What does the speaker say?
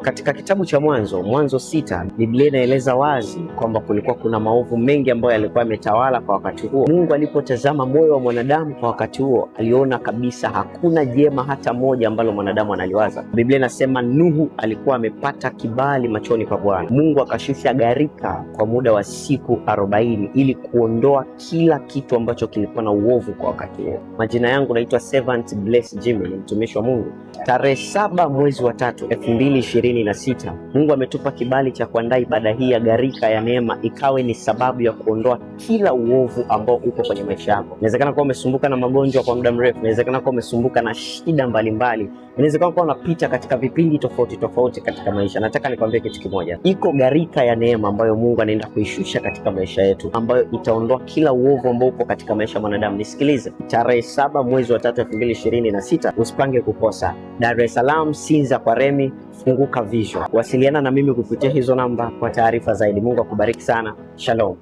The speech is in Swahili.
Katika kitabu cha Mwanzo, Mwanzo 6, Biblia inaeleza wazi kwamba kulikuwa kuna maovu mengi ambayo yalikuwa yametawala kwa wakati huo. Mungu alipotazama moyo wa mwanadamu kwa wakati huo, aliona kabisa hakuna jema hata moja ambalo mwanadamu analiwaza. Biblia inasema Nuhu alikuwa amepata kibali machoni pa Bwana. Mungu akashusha gharika kwa muda wa siku 40 ili kuondoa kila kitu ambacho kilikuwa na uovu kwa wakati huo. Majina yangu naitwa Servant Bless Jimmy, ni mtumishi wa Mungu. Tarehe 7 mwezi wa 3 2026, Mungu ametupa kibali cha kuandaa ibada hii ya gharika ya neema ikawe ni sababu ya kuondoa kila uovu ambao uko kwenye maisha yako. Inawezekana kuwa umesumbuka na magonjwa kwa muda mrefu, inawezekana kuwa umesumbuka na shida mbalimbali, inawezekana kuwa unapita katika vipindi tofauti tofauti katika maisha. Nataka nikwambie kitu kimoja, iko gharika ya neema ambayo Mungu anaenda kuishusha katika maisha yetu, ambayo itaondoa kila uovu ambao upo katika maisha ya mwanadamu. Nisikilize, tarehe 7 mwezi wa 3 2026, usipange kukosa. Dar es Salaam, Sinza kwa Remi, Funguka Vision. Wasiliana na mimi kupitia hizo namba kwa taarifa zaidi. Mungu akubariki sana. Shalom.